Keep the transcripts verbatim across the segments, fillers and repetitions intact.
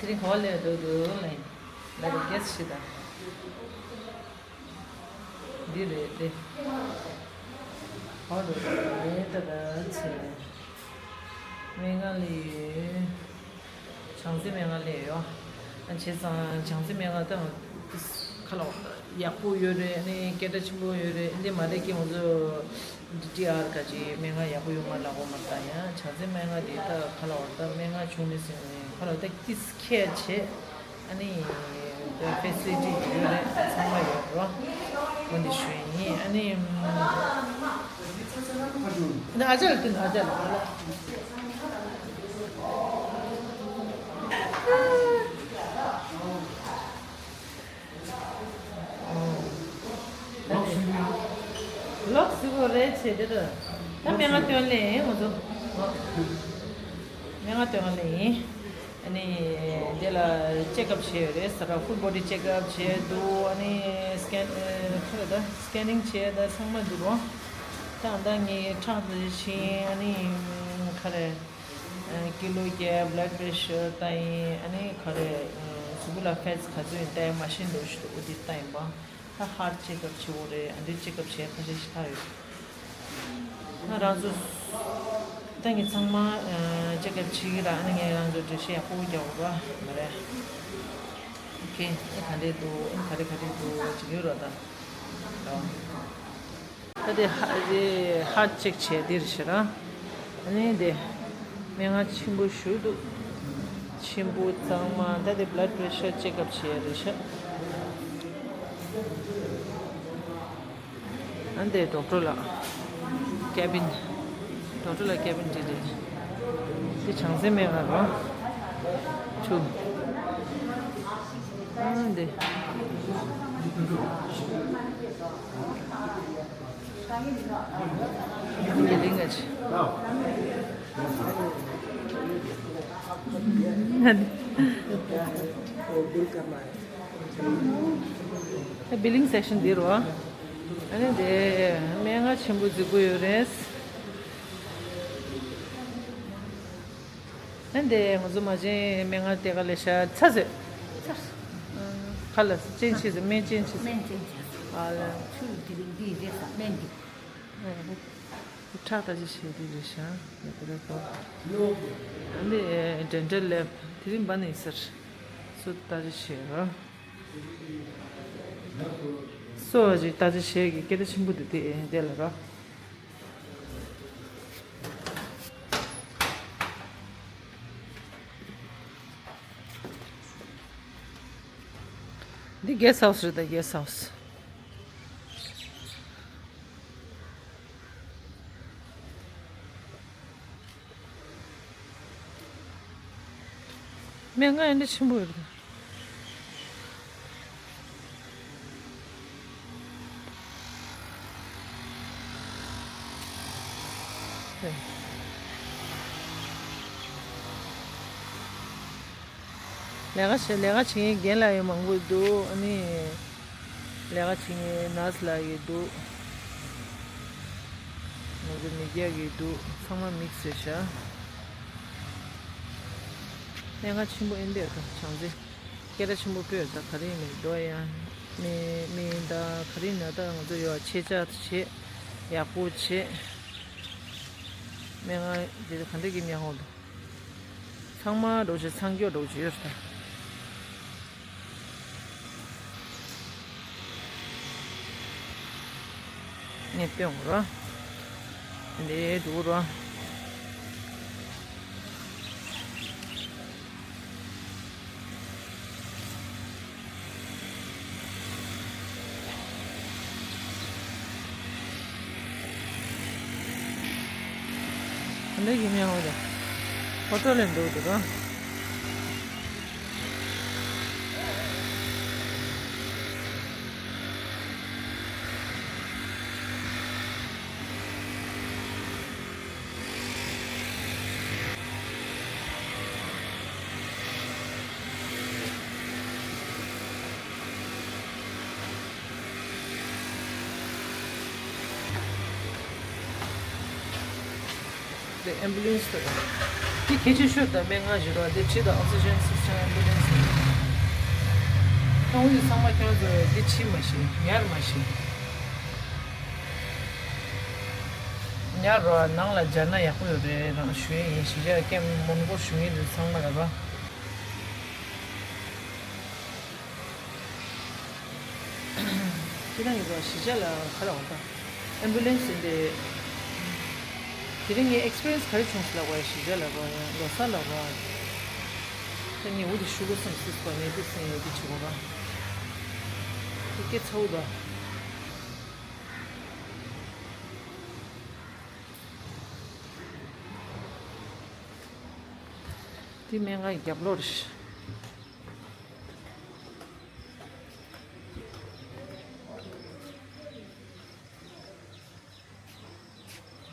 དེ་རིང་ག་བ་ལས་འགྲོ་འདུག་ལ་ཡིན། ལ་རེ་གེ་སི་ཤི་ད། འདི་རེད་དེ། ཧོ་རེད་ད་ད་ཆེ། སྨན་ཁང་ལ་ཡོད། བྱང་རྩེ་སྨན་ཁང་ལ་ཡོད། ཨ་བྱས་ཙང་བྱང་རྩེ་སྨན་ཁང་ད་ཁ་ལ་ཡག་པོ་ཡོད་རེད། ཨ་ནི་སྐད་གྲགས་ཆེན་པོ་ཡོད་རེད། འདི་མ་རེད་ཀི་ང་ཚོ། ཌི་ཊི་ཨར་ག་ཅིག་སྨན་ཁང་ཡག་པོ་ཡོད་མ་ལ་གོ་མ་ལྟ་ཡང་བྱང་རྩེ་སྨན་ཁང་དེ་ད་ཁ་ལ་བར་ད་སྨན་ཁང་ཆུང་ནི་ཟིན་ནི་ཁ་ལ་ད་ཏིས་ཁྱད་ཆེ། ཨ་ནི་ད་ཕེ་སི་ལི་ཊི་ཡོད་རེད། ཚང་མ་ཡོད་རོ། འོ་འདི་ཞུ་ཡིན། ཨ་ནི་ད་ཨ་ཅག་ལ་ཏིན་ཨ་ཅག་ལ། ལོག་སི་བོ་རེད་ཆེ་དེ་ར། ད་སྨན་ཁང་སྟོན་ལེ་ཡིན་ང་ཚོ། སྨན་ཁང་སྟོན་ལེ་ཡིན། ཨ་ནི་དེ་ལ་ཅེག་ཨབ་བྱས་ཡོད་རེད་ཟེར་ར། ཧྥུལ་བོ་ཌི་ཅེག་ཨབ་བྱས་འདུག་ཨ་ནི་སི་ཀེན་ཁ་ལ་ད་སི་ཀེ་ནིང་བྱས་ད་ཚང་མ་འདུག་རོ། ད་ད་ངའི་ཁྲག་དེ་ཕྱིན། ཨ་ནི་ཁ་རེ། ཀི་ལོ་བརྒྱད། བྷི་ལཌ་པེ་ཤར་ལྟ་ཡིན། ཨ་ནི་ག་རེ། གཟུགས་པོ་ལ་ཕེ་ཊི་ག་ཚོད་ཡིན་ལྟ་ཡིན། མ་ཤེས་འདུག་ཞུ་འདུག་འོ་དེ་ལྟ་ཡིན་པ། ད་ཧར་ཊི་ཅེག་ཨབ་བྱེད་དགོས་རེད། ཨ་འདི་ཅེག་ཨབ་བྱས་ཁ་ཤས་ཤིག་ལྟ་ཡོད། ད་རང་ཚོ་ད་ངས་ཚང་མ་ཅེག་ཨབ་བྱེད་ཀྱི་ར། ཨ་ནི་ངས་རང་ཚོ་འགྲེལ་བཤད་ཡག་པོ་རྒྱག་དགོས་ར་མ་རེད། ཨོ་ཁེ། ཨ་ག་འདྲས་འདུག་ཨ་ག་རེ་ག་འདྲས་འདུག་ཅིག་ཡོད་ར་ད། ད་དེ་ཧ་དེ་ཧར་ཊི་ཅེག་བྱས་འདིར་ཤི་ར། ཨ་ནི་དེ་སྨན་ཁང་ཆེན་པོ་ཞིག་འདུག་ཆེན་པོ་གཙང་མ། ད་དེ་བྷི་ལཌ་པེ་ཤར་ཅེག་ཨབ་བྱས་རེད་ཤག་ཨ་འདི་ཌོག་ཊར་ལགས་ཀེ་བིན། ཌོག་ཊར་ལགས་ཀེ་བིན་འདི་རེད། འདི་བྱང་རྩེ་སྨན་ཁང་རེད། ཆུ། ཨ་འདི། ཉེ་གླིང་ང་ཆེ། ད་བི་ལིང་སེག་ཤན་འདི་རུ། ཨ་ནི་དེ་སྨན་ཁང་ཆེན་པོ་རྫིག་པོ་ཡོད་རེད། ཨ་ནི་དེ་ང་ཚོ་མ་བྱན་སྨན་ཁང་དེ་ག་ལས་ཤ་ཚ་ཟེར། ཚ། ཁ་ལ་སྨན་ཅན་ཆེ་ཟེར། སྨན་ཅན་ཆེ་ཟེར། སྨན་ཅན་ཆེ་ཟེར། ཨ་ལ། ཆུ་དེ་རིང་འདི་རེད་ཟེར་སྨན་འདི། ཁྲག་ལྟ་ཅི་བྱེད་དེ་རེད་ཤག་ཡ་དེ་རེད་གོ། འདི་ཌེན་ཊལ་ལེབ་དེ་རིང་འབའ་ནས་ཟེར། སོ་ལྟ་ཅི་བྱེད་རོ། སོ་ཅི་ལྟ་ཅི་བྱེད་ཀྱི་སྐད་ཆ་ཆེན་པོ་འདུག་དེ་དེ་ལ་རོ། འདི་གེ་སི་ཧའུ་སི་རེད་ད། གེ་སི་ཧའུ་སི། སྨན་ཁང་ཨེ་འདྲ་ཆེན་པོ་ཡོད་རེད། ལས་ཀ་བྱེད། ལས་ཀ་བྱེད་མཁན་རྒན་ལགས་ཡང་མང་པོ་འདུག་ཨ་ནི་ལས་ཀ་བྱེད་མཁན་ནར་སི་ལགས་ཡོད་འདུག་ང་ཚོ་མི་སྐྱ་ཡོད་འདུག་ཚང་མ་མིག་སི་རེད་ཤག་སྨན་ཁང་ཆེན་པོ་ཨེ་འདྲ་ཡོད་ད་བྱང་རྩེ། སྐད་གྲགས་ཆེན་པོ་དཔེ་ཡོད་ད། ག་རེ་ཡིན་མིན་འགྲོ་ཡ། མི་མི་ཡིན་ད། ག་རེ་ཡིན་ན་ད་ང་ཚོ་ཡོད་ཆེ་ཆ་བྱེད། ཡག་པོ་བྱེད། སྨན་ཁང་འདི་ག་འདྲ་གི་སྨན་ཁང་འདུག་ཚང་མ་འགྲོ་བྱེད་ཚང་སྐྱོ་འགྲོ་བྱེད་ཡོད་ད། ངས་སྟོན་རོ། འདི་འདུག་རོ། འདི་ཡིན་ཡང་འོ་དེ། ཧོ་ཊེལ་ལས་འདུག་འདུག་རོ། The ambulance to འདི་གལ་ཆེ་ཤོས་དང་སྨན་ཁང་ཞིག་རེད་བ། འདི་ཁྲིད་དང་ཨོག་སི་ཇན་སིས་ཊེམ་ཨེམ་བུ་ལན་སི་ཡིན། ཁོང་ཚོས་ཚང་མ་ཁྱོད་ཚོས་འདི་ཁྲིད་མ་ཤེས། ཉར་མ་ཤེས། ཉར་རོགས། ནང་ལ་སྦྱར་ན་ཡག་པོ་ཡོད་རེད་རང་ཞུ་ཡས་ཡིན། གཞིས་ཆགས་ཀེམ་མོན་གྷོར་བཞུགས་མཁན་དེ་ཚང་མ་ལ་རོགས། ཁྱེད་རང་གི་རོགས་གཞིས་ཆགས་ལ་ག་རེ་འོང་ད། ཨེམ་བུ་ལན་སི་ཡིན་ཏེ། དེ་རིང་ངའི་ཨེག་སི་པི་རི་ཡན་སི་ག་རེ་བྱུང་སོང་ལབ་པ་ཡ། གཞིས་ཆགས་ལ་རོགས་ཡ། ལོ་གསར་ལ་རོགས་ཡ། ད་ངས་འུ་དེ་ཞུ་དགོས་བསམ་སྲིད་པ། ངས་འདི་སེམས་ཡོད་འདི་བྱེད་དགོས་ར། དེ་སྐད་ཚ་བོ་ད། འདི་སྨན་ཁང་གི་རྒྱབ་ལོགས་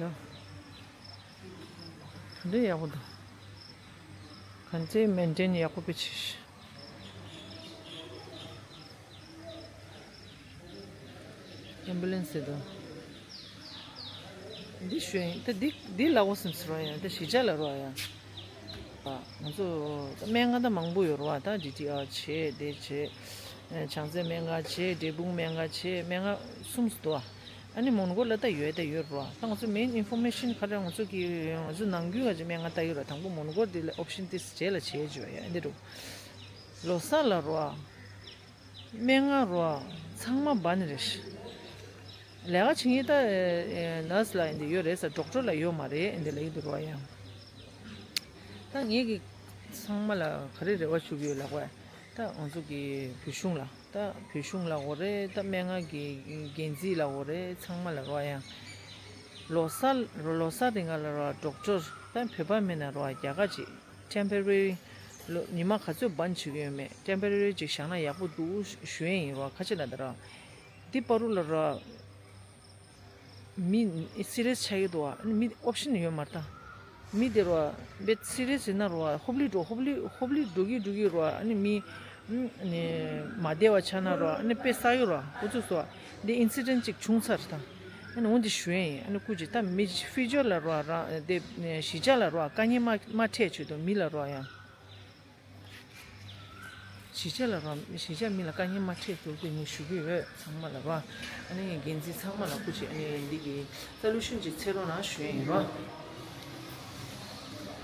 རེད། ཡ། དེ་འདྲ་ཡག་པོ་འདུག་གང་ཚེ་མེན་ཏེན་ཡག་པོ་དཔེ་བྱས། ཨེམ་བུ་ལན་སི་དང་། འདི་ཞུ་ཡིན་ད། འདི་འདི་ལ་འོ་སེམས་སུ་རོ་ཡ། ད་གཞིས་ཆགས་ལ་རོ་ཡ། ང་ཚོ་ད་སྨན་ཁང་ད་མང་པོ་ཡོད་རེད་བ། ད་ཌི་ཊི་ཨར་བྱས་དེ་བྱས། བྱང་རྩེ་སྨན་ཁང་བྱས། འབྲས་སྤུངས་སྨན་ཁང་བྱས། སྨན་ཁང་གསུམ་སུ་འདུག་ཨ་ནི་མོན་གྷོ་ལ་ད་ཡོད་ད་ཡོད་རེད་བ། ད་ང་ཚོ་མེན་ཨིན་ཕོར་མེ་ཤན་ག་རེ། ང་ཚོ་གི་ང་ཚོ་ནང་ཁུལ་ག་ཅིག་སྨན་ཁང་ད་ཡོད་རེད། དང་པོ་མོན་གྷོ་དེ་ལ་ཨོབ་ཤན་དེ་རྗེས་ལ་བྱས་བྱས་ཡ། འདི་རུ་ལོ་གསར་ལ་རོ་ཨ། སྨན་ཁང་རོ་ཨ། ཚང་མ་བན་རེད། ལས་ཀ་བྱེད་མཁན་ད་ནར་སི་ལ་འདི་ཡོད་རེད་ཟེར། ཌོག་ཊར་ལ་ཡོད་མ་རེད་འདི་ལ་ཡོད་འདུག་རོ་ཨ། ཡང་ད་ངེད་ཀྱི་ཚང་མ་ལ་ག་རེ་རེ་བ་བྱུག་གི་ཡོད་ལབ་པ། ད་ང་ཚོ་གི་བོད་གཞུང་ལ་ད་བོད་གཞུང་ལ་འོ་རེད། ད་སྨན་ཁང་གི་འགན་འཛིན་ལ་འོ་རེད། ཚང་མ་ལ་རོ་ཨ། ཡང་ལོ་གསར་ལོ་གསར་རིང་ལ་རོ་ཨ། ཌོག་ཊར་ད་བོད་པ་མིན་ན་རོ་ཨ། རྒྱ་གར་གྱི་ཊེམ་པོ་རེ་རི་ལོ་ཉི་མ་ག་ཚོད་བན་བྱེད་ཀྱི་ཡོད་མེད། ཊེམ་པོ་རེ་རི་ཅིག་བཞག་ན་ཡག་པོ་འདུག་ཞུ་ཡས་ཡིན་རོ་ཨ། ཁ་ཆེ་ལ་ད་རོ་ཨ། འདི་བར་དུ་ལ་རོ་ཨ། མི་སི་རི་ཡས་ཆགས་ཀྱི་འདུག་བ། ཨ་ནི་མི་ཨོབ་ཤན་ཡོད་མ་རེད་ད། མི་དེ་རོ་ཨ། དཔེ་སི་རི་ཡས་ཡིན་ན་རོ་ཨ། ཧོབ་ལི་འགྲོ་ཧོབ་ལི་ཧོབ་ལི་འགྲོ་གི་འགྲོ་གི་རོ་ཨ། ཨ་ནི་མི་ནི་མ་བདེ་བ་ཆགས་ན་རོ་ཨ། ཨ་ནི་དཔེ་བསགས་ཡོད་རོ་ཨ། ཁོ་ཚོས་སོ་ཨ། འདི་ཨིན་སི་ཌེན་ཊི་ཅིག་བྱུང་ཚར་ད། ཨ་ནི་འོ་འདི་ཞུ་ཡས་ཡིན། ཨ་ནི་སྐུ་མཁྱེན་ད་མི་ཕིའུ་ཅར་ལ་རོ་ཨ། རང་དེ་གཞིས་ཆགས་ལ་རོ་ཨ། དཀའ་ངལ་མ་མ་འཕྲད་ཆེད་དུ་མི་ལ་རོ་ཨ། ཡང་གཞིས་ཆགས་ལ་རོ་ཨ། གཞིས་ཆགས་མི་ལ་དཀའ་ངལ་མ་འཕྲད་ཐུབ་དེ་ངས་ཞུ་གི་ཡོད། ཚང་མ་ལ་རོ་ཨ། ཨ་ནི་འགན་འཛིན་ཚང་མ་ལ་སྐུ་མཁྱེན། ཨ་ནི་འདི་གི་སོ་ལུ་ཤན་ཅིག་འཚོལ་རོགས་གནང་ཞུ་ཡས་ཡིན་རོ་ཨ།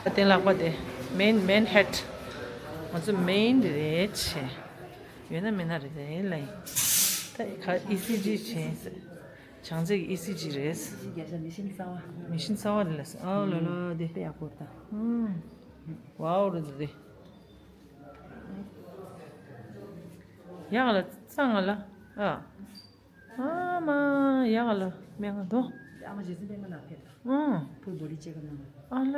ཨ་དེ་ལག་པ་དེ་མེན་མེན་ཧེད། ང་ཚོ་མེན་རེད་བྱས། ཡོད་ན་མེད་ན་རེད་ལ་ཡིན། ད་ཁ་ཨི་སི་ཇི་བྱས། བྱང་རྩེ་གི་ཨི་སི་ཇི་རེད། ཨི་སི་ཇི་རྒྱ་ཤ་མི་ཤིན་གསར་བ། མི་ཤིན་གསར་བ་རེད་ལ། ཨ་ལ་ལ་དེ། དཔེ་ཡག་པོ་རེད་ད། ཨུམ། ཝའོ་རེད་དེ། ཡག་ལ་གཙང་ང་ལ། ཨ། ཨ་མ་ཡག་ལ་སྨན་ཁང་དུ། ཨ་མ་རྗེ་བཙུན་པད་མ་ལ་ཕེབས་དང་། ཨ། ཕུར་བོ་རི་ཅེ་ཀ་ནང་། ཨ་ལ།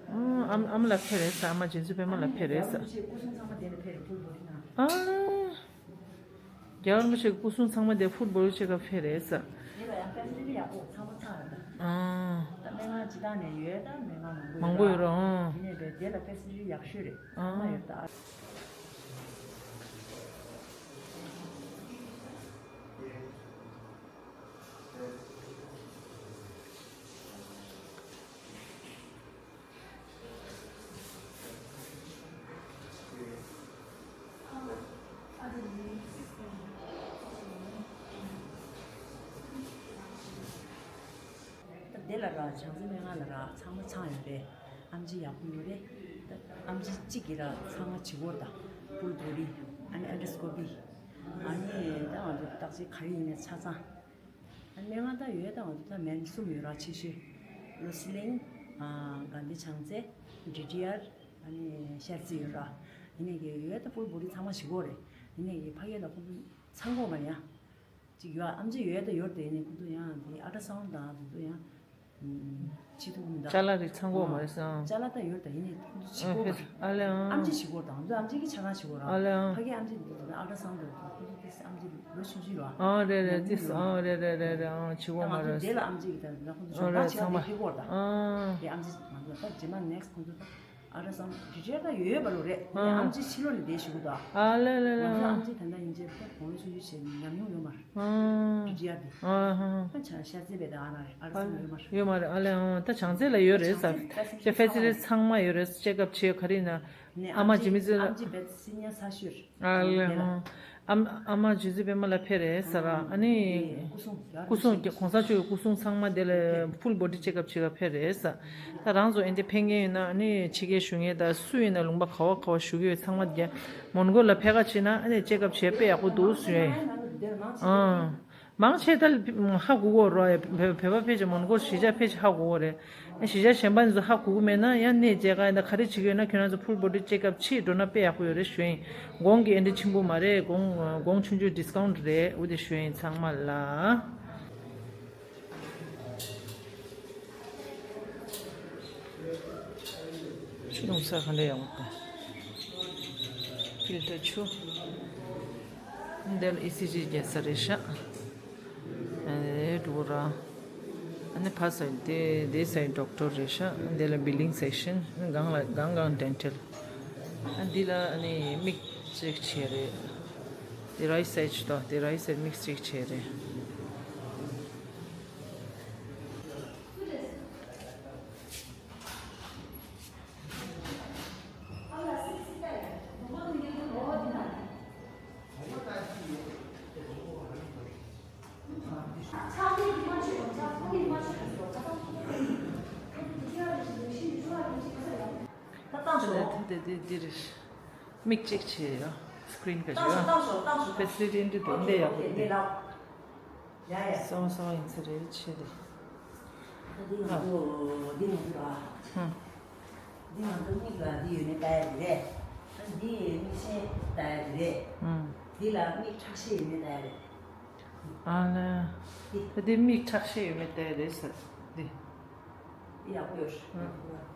ཨ་ཨ་མ་ལ་ཕེབས་རེད་ཟེར། ཨ་མ་རྗེ་བཙུན་པད་མ་ལ་ཕེབས་རེད་ཟེར། རྒྱལ་བ་རིན་པོ་ཆེ་སྐུ་སྲུང་ཚང་མ་དེ་ལ་ཕེབས་རེད། ཕུར་བོ་རི་ནང་། ཨ། རྒྱལ་བ་རིན་པོ་ཆེ་སྐུ་སྲུང་ཚང་མ་དེ་ཕུར་བོ་རི་ཅེ་ཀ་ཕེབས་རེད་ཟེར། དེ་ལ་ཡང་ཕེ་སི་ལི་ཊི་ཡག་པོ་ཚང་མ་ཚང་རེད་ད། ཨ། ད་སྨན་ཁང་སྤྱི་བཏང་ནས་ཡོད་ད། སྨན་ཁང་མང་པོ་ཡོད་རེད། ཨང་། ཡིན་ནའི་དེ་ལ་ཕེ་སི་ལི་ཊི་ཡག་ཤོས་རེད། ཨང་། ཚང་མ་ཡོད་ད། དེ་ལ་ར་བྱང་རྩེ་སྨན་ཁང་ལ་ར་ཚང་མ་ཚང་ཡོད་རེད། ཨེམ་ཆི་ཡག་པོ་ཡོད་རེད། ད་ཨེམ་ཆི་གཅིག་གིས་ར་ཚང་མ་བྱེད་ཀྱི་ཡོད་རེད་ད། ཕུལ་བོ་ཌི། ཨ་ནི་ཨེན་ཌོ་སི་ཀོ་པི། ཨ་ནི་ད་ང་ཚོ་བརྟག་དཔྱད་ག་རེ་ཡིན་ནའི་ཆ་ཚང་། ཨ་ནི་སྨན་ཁང་ད་ཡོད་ད། ང་ཚོ་ད་མེན་གསུམ་ཡོད་ར། ཆེ་ཤོས་བློ་གསལ་གླིང་། ཨ། དགའ་ལྡན་བྱང་རྩེ། ཌི་ཊི་ཨར། ཨ་ནི་ཤར་རྩེ་ཡོད་ར། ཡིན་ནའི་གི་ཡོད་ད། ཕུལ་བོ་ཌི་ཚང་མ་བྱེད་ཀྱི་ཡོད་རེད། ཡིན་ནའི་གི་ཕ་གི་ལ་ཁོ་ཚོ་ཚང་གི་ཡོད་མ་རེད་ཡ། ཅིག་ཡོད། ཨེམ་ཆི་ཡོད་ད་ཡོད་རེད་དེ། ཡིན་ནའི་ཁོ་ཚོ་ཡང་དེ་ཨལ་ཊ་སའུན་ཌི་དང་དེ་ཚོ་ཡང་བྱེད་ཐུབ་མི་འདུག་ཅ་ལག་རིགས་ཚང་གི་ཡོད་མ་རེད་ཟེར། ཨང་། ཅ་ལག་ད་ཡོད་ད། ཡིན་ནའི་ཁོ་ཚོ་བྱེད་ཀྱི་ཡོད་མ་རེད། ཨ་ལེ། ཨང་། ཨེམ་ཆི་བྱེད་ཀྱི་ཡོད་ད། ང་ཚོ་ཨེམ་ཆི་གི་ཆ་ཚང་བྱེད་ཀྱི་ཡོད་ར། ཨ་ལེ། ཨང་། ཕ་གི་ཨེམ་ཆི་འདུག་ད། ཨལ་ཊ་སའུན་ཌི་འདུག་ཁོ་ཚོ་དེ་ཨེམ་ཆི་ལོ་ཆུང་ཆུང་ར། ཨང་། རེད་རེད། ཉམས་ལེན་ཅིག་ཨང་། རེད་རེད་རེད། ཨང་། བྱེད་ཀྱི་ཡོད་མ་རེད། ད་ང་ཚོ་དེ་ལ་ཨེམ་ཆི་གི་ད་ལ་ཁོ་ཚོ་ཨང་། སྦྱོང་བརྡར་བྱེད་ཡ་དེ་ཕེབས་ཀྱི་ཡོད་ར་ད། ཨང་། དེ་ཨེམ་ཆི་ང་ཚོ་ད་རྗེས་མ་ནེག་སི་ཊི་ཁོ་ཚོ་ད། ཨ་ར་སམ་རི་ཊ་ཡར་ད་ཡོད་ཡོད་པ་ལོ་རེད། ཨ། ཨམ་ཆི་ཕྱི་ལོགས་ནས་བསྡད་བཞུགས་འདུག་ཨ་ལེ་ལེ་ལེ། ང་ཚོ་ཨམ་ཆི་ད་ལྟ་ཡིན་ཅེས་ད་གོང་ལོ་ཆུང་ཆུང་བྱས་ཉམས་མྱོང་ཡོད་མ་རེད། ཨ། རི་ཊ་ཡར་དེ། ཨ་ཧ། ཨ་ཆ་ཤ་ཚེ་བས་ད་ཨ་ར་རེད། ཨ་ར་སམ་ཡོད་མ་རེད། ཡོད་མ་རེད། ཨ་ལེ། ཨ་ད་བྱང་རྩེ་ལ་ཡོད་རེད་ས། ཅེ་ཕེ་སི་ལི་ཊི་ཚང་མ་ཡོད་རེད། ཅེ་ཀབ་བྱེད་ག་རེ་ཡིན་ན། ཨ་མ་ཇི་མི་ཚེ་ལ། ཨམ་ཆི་བས་སི་ཉ་ས་ཤོར། ཨ་ལེ་ཧོ། ཨམ་ཨ་མ་ཇུ་ཟི་པད་མ་ལ་ཕེབས་རེད་ཟེར་ར། ཨ་ནི་སྐུ་སྲུང་གོང་ས་མཆོག་གི་སྐུ་སྲུང་ཚང་མ་དེ་ལ་ཕུལ་བོ་ཌི་ཅེ་ཀབ་བྱེད་ག་ཕེབས་རེད་ཟེར། ད་རང་ཚོ་ཨེ་འདྲ་ཕེབས་མཁན་ཡོད་ན་ཨ་ནི་ཕྱི་རྒྱལ་བཞུགས་མཁན་དང་སུ་ཡིན་ན་ལུང་པ་ག་བ་ག་བ་བཞུགས་ཡོད་ཚང་མ་དེ་མོན་གྷོ་ལ་ཕེབས་ག་ཕྱིན་ན་ཨ་ནི་ཅེ་ཀབ་བྱེད་དཔེ་ཡག་པོ་འདུག་ཟེར་ཡོད། ཨང་། མང་ཆེ་ད་ཧ་གོ་གོ་རོ། བོད་པ་ཕལ་ཆེར་མོན་གྷོ་གཞིས་ཆགས་ཕལ་ཆེར་ཧ་གོ་གོ་རེད། གཞིས་ཆགས་གཞན་པ་ཚོ་ཧ་གོ་གོ་མེད་ན་ཡང་གནས་མཇལ་ཁ་ཡིན་ད་ག་རེ་བྱེད་ཀྱི་ཡོད་ན་ཁྱོད་རང་ཚོ་ཕུལ་བོ་ཌི་ཅེ་ཀབ་ཕྱིས་འགྲོ་ན་དཔེ་ཡག་པོ་ཡོད་རེད་ཞུ་ཡིན། གོང་གི་ཨེ་འདྲ་ཆེན་པོ་མ་རེད། གོང་གོང་ཆུང་ཆུང་ཌི་སི་ཀའུན་ཊི་རེད། འོ་དེ་ཞུ་ཡིན་ཚང་མ་ལ། ཆུ་འཐུང་ས་ག་འདྲ་ཡག་པོ་འདུག་ཕིལ་ཊར་ཆུ། འདི་ལ་ཨི་སི་ཇི་རྒྱག་ས་རེད་ཤག་ཨེ་འགྲོ་ར། ཨ་ནི་ཕ་ས་དེ་དེ་ས་ཌོག་ཊར་རེད་ཤག་འདི་ལ་བིལ་ལིང་སེག་ཤན། སྒང་ལ་སྒང་སྒང་ཌེན་ཊལ། ཨ་འདི་ལ་ཨ་ནི་མིག་ཅེག་བྱས་རེད། དེ་རའིཊ་སའིཌ་དང་དེ་རའིཊ་སའིཌ་མིག་ཅེག་བྱས་རེད། ད་བཏང་ཤོག་དེ་དེ་དེ་དེ་རེད། མིག་ཅེག་བྱས་ཡོད། སི་ཀི་རིན་ག་ཅིག་ཡོད། བཏང་ཤོག་བཏང་ཤོག་བཏང་ཤོག་བཏང་ཤོག་ཕེ་སི་ལི་ཊི་འདི་འདུག་འདི་ཡག་པོ་འདི། ཡ་ཡ། གསང་བ་གསང་བ་ཡིན་ས་རེད་ཆེ་རེད། ད་འདི་ང་ཚོ་འདི་ང་ཚོ་ཨ། ཧུམ། འདི་ང་ཚོ་མིག་ལ་འདི་ཡོད་ནས་ལྟ་ཡ་དེ་རེད། ད་འདི་མིག་ཤེལ་ལྟ་ཡ་དེ་རེད། ཧུམ། འདི་ལ་མིག་ཁྲག་ཤེད་ཡོད་ནས་ལྟ་ཡ་རེད། ཨ་ལ། འདི། ད་འདི་མིག་ཁྲག་ཤེད་ཡོད་མེད་ལྟ་ཡ་རེད་ཟེར། འདི། འདི་ཡག་པོ་ཡོད་རེད། ཧུམ།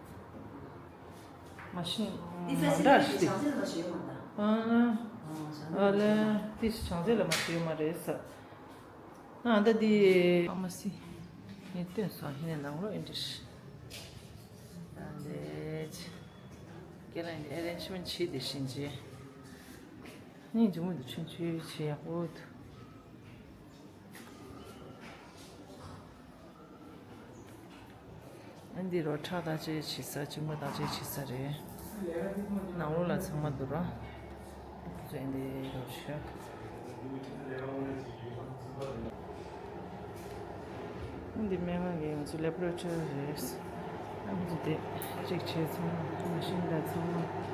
མ་གཞི་འདི་མ་འདྲ་ཞིག་འདི་བྱང་སེམས་མ་ཞིག་ཡོད་མ་ད། ཨ་ལ། ཨ་ལ། འདི་བྱང་སེམས་ལ་མ་ཞིག་ཡོད་མ་རེད་ས། ཨ་ད་འདི་ཨ་མ་སི། ངས་སྟོན་སོང་ཧི་ནས་ནང་ལོགས་ཨེ་འདྲ་ཞིག་ད་འདི། ཁྱེད་རང་ཨེ་རེན་ཇི་མེན་ཊི་བྱེད་དེ་བཞིན་བྱེད། ངས་འཇུ་མོ་འདི་ཆུང་ཆུང་བྱེད་ཡག་པོ་འདུག་ཨ་འདི་རོ་ཁྲག་བརྟག་དཔྱད་བྱེད་ས། གཅིན་པ་བརྟག་དཔྱད་བྱེད་ས་རེད། ནང་ལོགས་ལ་ཚང་མ་འདུག་ར། ཚོ་ཨ་འདི་རོ་ཤག་ཨ་འདི་སྨན་ཁང་གི་ང་ཚོ་ལེ་བྷོ་ར་ཊོ་རི་རེད། ཨ་འདི་དེ་ཅེག་བྱས་ཚང་མ་མ་ཤིན་དང་ཚང་མ།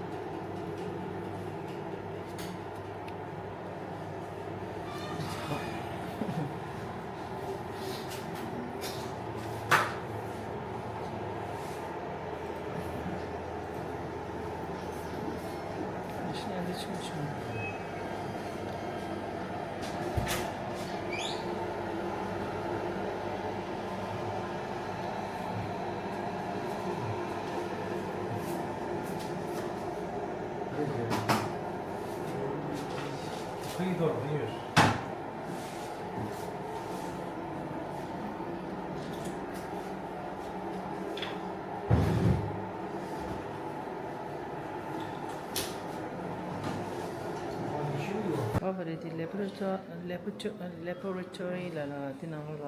ཨོ་ཧ་རེ་དེ་ལེ་བྷོ་ར་ཊོ་ལེ་བྷོ་ཊོ་ལེ་བྷོ་ར་ཊོ་རི་ལ་ལ་དེ་ནང་ལ་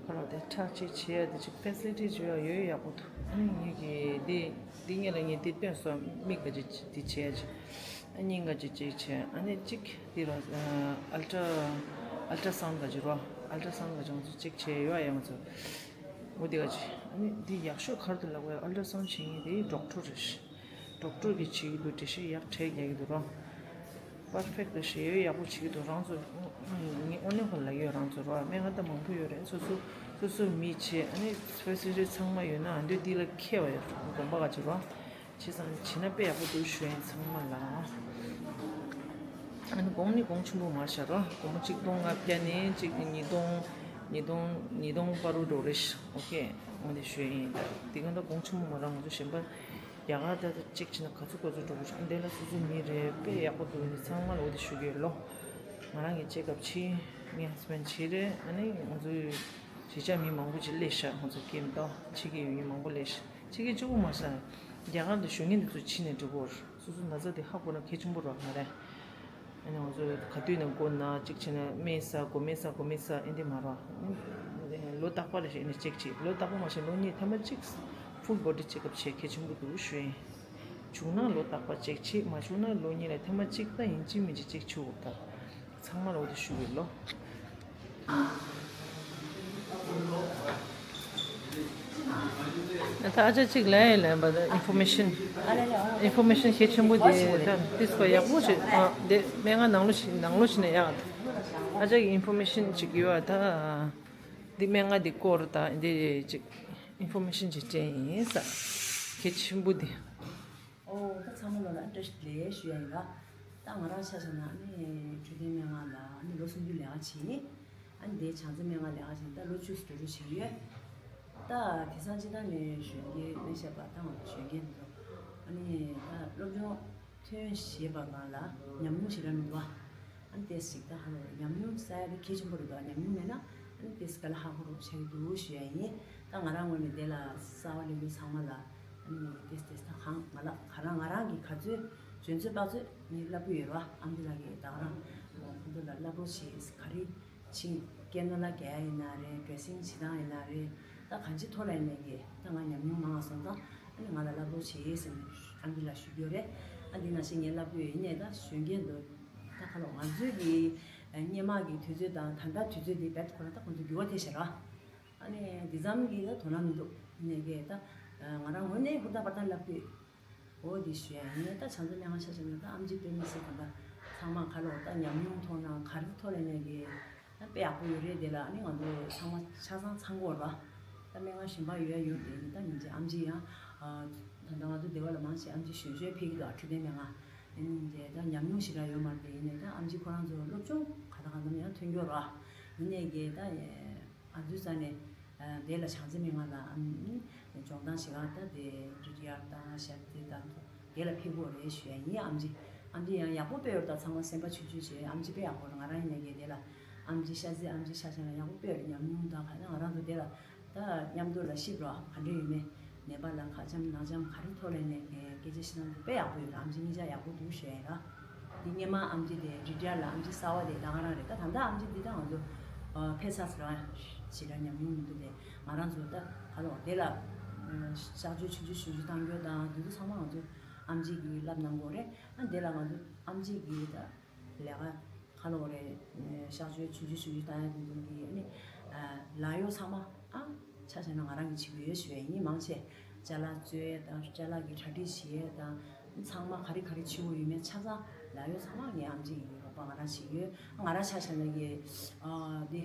ཁོ་རང་དེ་ཁྲག་ཅིག་བྱེད་ཡ་དེ་ཅིག་ཕེ་སི་ལི་ཊི་བྱེད་ཡ་ཡོད་ཡག་པོ་འདུག་ཨ་ནི་ངེད་ཀྱི་དེ་དེ་ངེད་ལ་ངས་དེ་སྟོན་སོང་། མིག་ག་ཅིག་དེ་བྱེད་ཡ་ཅིག་ཨ་སྙིང་ག་ཅིག་ཅིག་བྱེད། ཨ་ནི་ཅིག་དེ་རང་ཨལ་ཊ་ཨལ་ཊ་སའུན་ག་ཅིག་རོ། ཨལ་ཊ་སའུན་ག་ཅིག་ང་ཚོ་ཅིག་བྱེད་ཡོད་ཡ་ང་ཚོ། འོ་དེ་ག་ཅིག་ཨ་ནི་དེ་ཡག་ཤོས་ག་རེ་འདུག་ལབ་དགོས། ཨལ་ཊ་སའུན་བྱེད་མཁན་དེ་ཌོག་ཊར་རེད། ཌོག་ཊར་གིས་བྱེད་ཀྱི་འདུག་འགྲེལ་བཤད་ཡག་གྲས་རྒྱག་གི་འདུག་རོ། པར་ཕེག་ཊི་ཞེ་ཡོད་ཡག་པོ་བྱེད་ཀྱི་འདུག་རང་ཚོ་ངས་ཨོ་ནེ་ཁོ་ལ་ཡོད། རང་ཚོ་རོ་སྨན་ཁང་ད་མང་པོ་ཡོད་རེད། སོ་སོ་སོ་སོ་མི་བྱེད། ཨ་ནི་ཕེ་སི་ལི་ཊི་ཚང་མ་ཡོད་ན་ཨ་འདོད་འདི་ལ་མཁས་པ་ཡོད་དགོན་པ་ག་ཅིག་རོ། བྱས་ཙང་བྱེད་ན་དཔེ་ཡག་པོ་འདུག་ཞུ་ཡིན་ཚང་མ་ལ། ཨ་ནི་གོང་ནི་གོང་ཆེན་པོ་མ་བཞག་རོ། སྒོར་མོ་གཅིག་སྟོང་ལྔ་བརྒྱ་ནས་གཅིག་ཉིས་སྟོང་ཉིས་སྟོང་ཉིས་སྟོང་བར་དུ་འགྲོ་རེད། ཨོ་ཁེ། འོ་འདི་ཞུ་ཡིན། ད་འདི་ག་ད་གོང་ཆེན་པོ་མ་རང་ང་ཚོ་གཞན་པ་རྒྱ་གར་ད་ཅིག་བྱས་ན་ག་ཚོད་ག་ཚོད་འགྲོ་གི་རེད། འདི་ལ་སོ་སོ་མི་རེད། དཔེ་ཡག་པོ་འདུག་འདི་ཚང་མ་ལ་འོ་འདི་ཞུ་གི་ཡོད་ལོ། ང་རང་གི་ཅེག་ཨབ་བྱས། ངའི་ཧ་སི་བྷེན་ཌི་བྱས་རེད། ཨ་ནི་ང་ཚོའི་གཞིས་ཆགས་མི་མང་པོ་ཅིག་སླེབས་ཤག་ང་ཚོ་སྐད་མི་འདུག་ཕྱི་རྒྱལ་ཡོད་མི་མང་པོ་སླེབས་ཤག་ཕྱི་རྒྱལ་གཅིག་པུ་མ་ཟད། རྒྱ་གར་དུ་ཞོན་མཁན་དེ་ཚོ་ཕྱིན་ནས་འགྲོ་གི་ཡོད་རེད། སོ་སོ་ན་ཚ་དེ་ཧ་གོ་ན་གལ་ཆེན་པོ་རེད་བ། ང་རང་ཨ་ནི་ང་ཚོ་ག་དུས་ནས་མགོ་ན་གཅིག་བྱས་ན་སྨན་ཟ་དགོས། སྨན་ཟ་དགོས། སྨན་ཟ་ཨེ་འདི་མ་རེད་བ། ལོ་རྟག་པར་ཨེ་ནི་ཅེག་བྱེད། ལོ་རྟག་པར་མ་བྱས་ལོ་གཉིས་ཐེངས་མ་གཅིག་ཕུལ་བོ་ཌི་ཅེག་ཨབ་བྱེད་གལ་ཆེན་པོ་འདུག་ཞུ་ཡིན། བྱུང་ན་ལོ་རྟག་པར་ཅེག་བྱེད། མ་བྱུང་ན་ལོ་གཉིས་ལ་ཐེངས་མ་གཅིག་ད་ཡིན་གཅིག་མིན་གཅིག་ཅེག་བྱེད་དགོས་ད། ཚང་མ་ལ་འོ་དེ་ཞུ་གི་ལོ། ད་ཨ་ཅག་གཅིག་ལན་ཡིན་ལན་པ་ད་ཨིན་ཕོར་མེ་ཤན། ཨིན་ཕོར་མེ་ཤན་གལ་ཆེན་པོ་དེ་ད་ཏིས་པ་ཡག་པོ་ཞིག་ཨ་དེ་སྨན་ཁང་ནང་ལོགས་ཤིག་ནང་ལོགས་ཤིག་ནས་ཡག་ད། ཨ་ཅག་གི་ཨིན་ཕོར་མེ་ཤན་ཅིག་ཡོད་ཨ་ད། འདི་སྨན་ཁང་འདི་སྐོར་ད་འདི་ཅིག་ཨིན་ཕོར་མེ་ཤན་ཅིག་སྤྲད་ཡིན་ས། གལ་ཆེན་པོ་འདི། ཨོ་ད་ཚང་མ་ལོ་ལ་བཀྲ་ཤིས་བདེ་ལེགས་ཞུ་ཡ་ཡིན་ལ། ད་ང་རང་ཆ་བཞག་ན་ཨ་ནི་འཕྲོད་བསྟེན་སྨན་ཁང་ལ་ཨ་ནི་ལོ་གསུམ་བཅུ་ལས་ཀ་བྱེད་ཡིན། ཨ་ནི་དེའི་བྱང་རྩེ་སྨན་ཁང་ལས་ཀ་བྱེད་ཡིན། ད་ལོ་བཅུ་ཙམ་འགྲོ་འགྲོ་བྱེད་ཀྱི་ཡོད། ད་དེང་སང་སྤྱིར་བཏང་ནས་གཞོན་སྐྱེས་ལས་བྱེད་པ་ད་ང་ཚོ་གཞོན་སྐྱེས་འདི་ཚོ་ཨ་ནི་ད་སློབ་སྦྱོང་ཐོན་ཞེས་པ་སྒང་ལ་ཉམས་མྱོང་ཞེ་དྲག་མི་འདུག་ཨ། ཨ་ནི་ཏེས་ཞིག་ད་ཧ་ལོ་ཉམས་མྱོང་ས་ཡ་དེ་གལ་ཆེན་པོ་རེད་འདུག་ཉམས་མྱོང་མེད་ན་ཨ་ནི་ཏེས་ག་ལ་ཧ་གོ་རོགས་བྱ་གི་འདུག་ཞུ་ཡ་ཡིན། ད་ང་རང་ངོས་ནས་དེ་ལ་གསར་པ་སླེབས་མཁན་ཚང་མ་ལ་ཨ་ནི་ཏེས་ཏེས་ད་གང་ང་ལ་ག་རང་ང་རང་གི་ག་ཚོད་འཇོན་ཚོད་དཔག་ཚོད་ངས་བསླབ་ཀྱི་ཡོད་ར། ཨམ་ཆི་ལགས་ཀྱིས་ད་ག་རང་ཁོང་ཚོ་ལ་བསླབ་རོགས་བྱེད། ག་རེ་ཕྱིན་སྐད་ནོར་ལ་རྒྱག་ཡ་ཡིན་ན་རེད། ཌེ་རེ་སིང་བྱེད་སྟངས་ཡིན་ན་རེད། ད་གང་ཅི་ཐོག་ལ་ཡིན་ནའི་གི་ད་ང་ཉམས་མྱོང་མང་བ་སོང་ཙང་ཨ་ནི་ང་ལ་བསླབ་རོགས་བྱེད་ཟེར་ནས་ཨ་འདི་ལ་ཞུ་རྒྱུ་རེད། ཨ་འདི་ནང་བཞིན་ངས་བསླབ་རྒྱུ་ཡིན་ནས་ད་གཞོན་སྐྱེས་འདུག་ད་ཁ་ལོ་ང་ཚོའི་གི་སྔོན་མ་གི་དུས་ཚོད་དང་ད་ལྟ་དུས་ཚོད་འདི་རྦད་ཁོ་རང་ད་ཁོང་ཚོ་འགྱུར་བ་ཐེབས་ཤག་ར། ཨ་ནི་འདི་ཙམ་གི་ད་དོ་སྣང་མི་འདུག་ཡིན་ནའི་གི་ད་ང་རང་ངོས་ནས་ཧུར་ཐག་པར་ཐག་བསླབ་རྒྱུ། འོ་འདི་ཞུ་ཡ་ཡིན། ད་བྱང་རྩེ་སྨན་ཁང་ཆ་བཞག་ན་ད་ཨམ་ཆི་དཔེ་མི་སྲིད་གང་ལྟར་ཚང་མ་ག་ལ་འོ་ད་ཉམས་མྱོང་ཐོག་ན་ག་རེ་ཐོག་ལ་ནས་གི་ད་དཔེ་ཡག་པོ་ཡོད་རེད། དེ་ལ་ཨ་ནི་ང་ཚོ་ཚང་མ་ཆ་ཚང་ཚང་གི་ཡོད་ར། ད་སྨན་ཁང་གཞན་པ་ཡོད་ཡ་ཡོད་དེ་ད་ཉིན་གཅིག་ཨམ་ཆི་ཡང་ད་ལྟ་ང་ཚོ་སྡེ་བ་ལ་མང་ཆེ་ཨམ་ཆི་གཞོན་གཞོན་ཕེབས་ཀྱི་འདུག་འཕྲོད་བསྟེན་སྨན་ཁང་ཡིན་དེ་ད་ཉམས་མྱོང་ཞེ་དྲག་ཡོད་མ་རེད། དེ་ཡིན་ནའི་ད་ཨམ་ཆི་ཁོ་རང་ཚོ་སློབ་སྦྱོང་ག་ད་གང་འཚམ་ཡང་ཐོན་གྱི་ཡོད་ར། ཡིན་ནའི་གི་ད། ང་ཚོའི་རྩ་ནས་དེ་ལ་བྱང་རྩེ་སྨན་ཁང་ལ་ཨམ་སྦྱོང་སྟངས་ཞིག་ག་ད་དེ་རི་ཊི་ཡར་དང་ཞབས་བརྟན་དང་དེ་ལ་ཕེབས་དགོས་རེད་ཞུ་ཡ་ཡིན། ཨམ་ཆི་ཨམ་ཆི་ཡང་ཡག་པོ་དཔེ་ཡོད་ད། ཚང་མ་སེམས་པ་ཆུང་ཆུང་བྱས། ཨམ་ཆི་དཔེ་ཡག་པོ་རེད། ང་རང་ཡིན་ནའི་གི་དེ་ལ་ཨམ་ཆི་ཤ་ཚའི་ཨམ་ཆི་ཤ་ཆ་ལ་ཡག་པོ་དཔེ་ཡོད་རེད། ཉམས་མྱོང་དང་ག་ད་ང་རང་ཚོ་དེ་ལ་ད་མཉམ་དུ་ལ་ཤི་བ་ག་འདྲ་ཡོད་མེད། ནད་པ་ལ་ཁ་འཆམ་ནག་འཆམ་ག་རེ་ཐོག་ལ་ནས་སྐད་ཆ་བཤད་ན་དཔེ་ཡག་པོ་ཡོད་རེད། ཨམ་ཆི་གཉིས་ཆ་ཡག་པོ་འདུག་ཞུ་ཡ་ཡིན་ར། འདི་སྔོན་མ་ཨམ་ཆི་དེ་རི་ཊི་ཡར་ལ་ཨམ་ཆི་གསར་པ་དེ་ད་ག་རང་རེད། ད་ད་ལྟ་ཨམ་ཆི་འདི་ད་ང་ཚོ་ཕེབས་ཚར་སོང་ར། ཞེ་དྲག་ཉམས་མྱོང་མི་འདུག་དེ་ང་རང་ཚོ་ད་ག་ལོག་དེ་ལ་གཤག་བཅོས་ཆུང་ཆུང་ཞུ་རྒྱུ་བཏང་རྒྱུ་དང་དེ་ཚོ་ཚང་མ་ང་ཚོ་ཨམ་ཆི་གིས་བསླབ་གནང་དགོས་རེད། ཨ་དེ་ལ་ང་ཚོ་ཨམ་ཆི་གིས་ད། ལས་ཀ་ཁ་ལོ་རེད། གཤག་བཅོས་ཆུང་ཆུང་ཆུང་ཆུང་བཏང་ཡ་དེ་ཚོ་གི་ཨ་ནི་ལག་གཡོག་ཚང་མ་ཨ་ཆ་བཞག་ན་ང་རང་གིས་བྱེད་ཀྱི་ཡོད་ཞུ་ཡ་ཡིན། མང་ཆེ་ཅ་ལག་བཙོས་ཡ་དང་ཅ་ལག་གི་གྲ་སྒྲིག་བྱེད་ཡ་དང་ཚང་མ་ག་རེ་ག་རེ་བྱེད་དགོས་ཡོད་མེད་ཆ་ཚང་ལག་གཡོག་ཚང་མ་ངའི་ཨམ་ཆི་ཡི་རོགས་པ་ང་རང་བྱེད་ཀྱི་ཡོད། ང་རང་ཆ་བཞག་ན་གི་ཨ་འདི་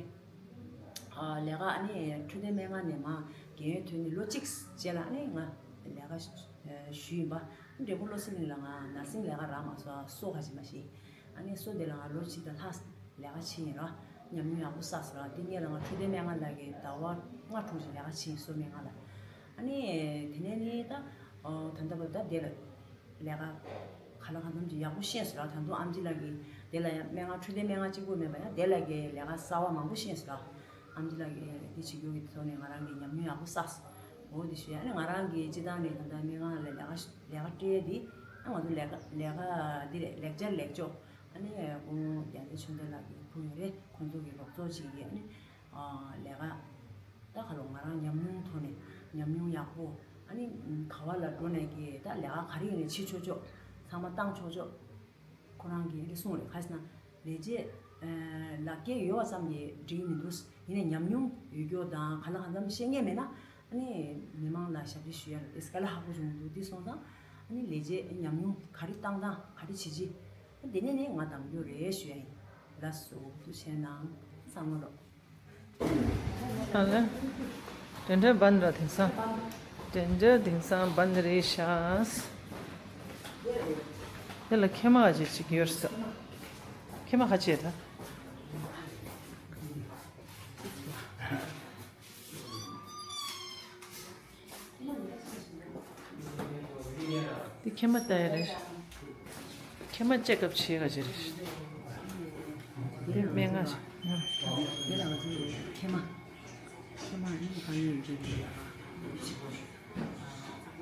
ཨ་ལས་ཀ་ཨ་ནི་འཕྲོད་བསྟེན་སྨན་ཁང་ནས་མ་རྒན་ཡོལ་ཐོན་ནས་ལོ་གཅིག་རྗེས་ལ་ཨ་ནི་ང་ལས་ཀ་ཞུས་ཡིན་པ། འབྲས་སྤུངས་བློ་གསལ་གླིང་ལ་ང་ནར་སིང་ལས་ཀ་རག་མ་སོང་། སོ་ག་ཅི་མ་ཤེས། ཨ་ནི་སོ་དེ་ལ་ང་ལོ་གཅིག་དང་ལྷག་ལས་ཀ་བྱས་ཡིན་ར། ཉམས་མྱོང་ཡག་པོ་བསགས་སོང་ར། དེ་སྔོན་ལ་ང་འཕྲོད་བསྟེན་སྨན་ཁང་ལ་གི་ཟླ་བ་ལྔ་དྲུག་ཅིག་ལས་ཀ་བྱས་ཡིན་སོ་སྨན་ཁང་ལ། ཨ་ནི་དེ་ནས་ནི་ད་ད་ལྟ་བར་ད་དེ་ལ་ལས་ཀ་ག་ལ་གང་འཚམ་ཅིག་ཡག་པོ་ཤེས་སོང་ར། ད་དུང་ཨམ་ཆི་ལགས་ཀྱིས་དེ་ལ་ཡང་སྨན་ཁང་འཕྲོད་བསྟེན་སྨན་ཁང་གཅིག་པུ་མེད་པ་ཡང་དེ་ལ་གི་ལས་ཀ་གསར་བ་མང་པོ་ཤེས་སོང་ར། ཨམ་ཆི་ལགས་ཀྱིས་འདི་བྱེད་རྒྱུ་གི་ཐོག་ནས་ང་རང་གི་ཉམས་མྱོང་ཡག་པོ་བསགས་སོང་། འོ་དེ་ཞུ་ཡ་ཨ་ནི་ང་རང་གི་སྤྱི་བཏང་ནས་ད་ལྟ་སྨན་ཁང་ལ་ལས་ཀ་ལས་ཀ་སྤྲད་དེ་ཨ་ང་ཚོ་ལས་ཀ་ལས་ཀ་འདི་རེད། ལེགས་སྦྱར་ལེགས་བཅོས་ཨ་ནི་སྐུ་ངོ་རྒྱལ་མཚན་ཆོས་འཕེལ་ལགས་ཀྱི་བུ་ཡོད་རེད། ཁོང་ཚོ་གི་རོགས་ཚོགས་བྱེད་ཀྱི་ཨ་ནི་ལས་ཀ་ད་ག་ལོ་ང་རང་ཉམས་མྱོང་ཐོག་ནས་ཉམས་མྱོང་ཡག་པོ་ཨ་ནི་ག་བ་ལ་འགྲོ་ནས་ཀྱི་ད་ལས་ཀ་ག་རེ་ཡིན་ནས་བྱེད་ཆོག་ཆོག་ཚང་མ་བཏང་ཆོག་ཆོག་ཁོ་རང་གིས་འདི་གསུངས་རེད། ག་ཟེར་ན་ལས་བྱེད་ལག་འཁྱེར་ཡོད་པ་ཙམ་གྱིས་འགྲིག་མི་འདུག་ཡིན་ནའི་ཉམས་མྱོང་ཡོད་རྒྱུ་དང་ག་ལ་གང་འཚམ་ཤེས་མཁན་མེད་ན་ཨ་ནི་མི་མང་ལ་ཞབས་ཕྱི་ཞུ་ཡ་ལ་ཨེ་ཙི་ཀ་ལ་ཧ་གོ་བྱུང་འདུག་འདི་སོང་ཙང་ཨ་ནི་ལས་བྱེད་ཉམས་མྱོང་ག་རེ་བཏང་སྟངས་ག་རེ་བྱེད་ཅི་ཨ་འདི་ནས་ནི་ང་འདང་རྒྱུ་རེད་ཞུ་ཡ་ཡིན། ལགས་སོ། ཐུགས་རྗེ་གནང་། བསམ་བློ། ཨ་ལེ། དེ་འདྲ་བན་ར་དེང་སང་། དེ་འདྲ་དེང་སང་བན་རེད་ཤག་དེ་ལ་ཁེ་མ་ཅིག་ཅིག་ཡོད་ས། ཁེ་མ་ཁ་ཆེ་ད། འདི་ཁེ་མ་ལྟ་ཡ་རེད། ཁེ་མ་ཅེག་ཨབ་བྱེད་ག་ཅི་རེད། འདི་སྨན་ཁང་ཞིག་འདི་ལ་ང་ཚོའི་ཁེ་མ། ཁེ་མ་ཨ་ནི་གང་ཡིན་འདི་རེད་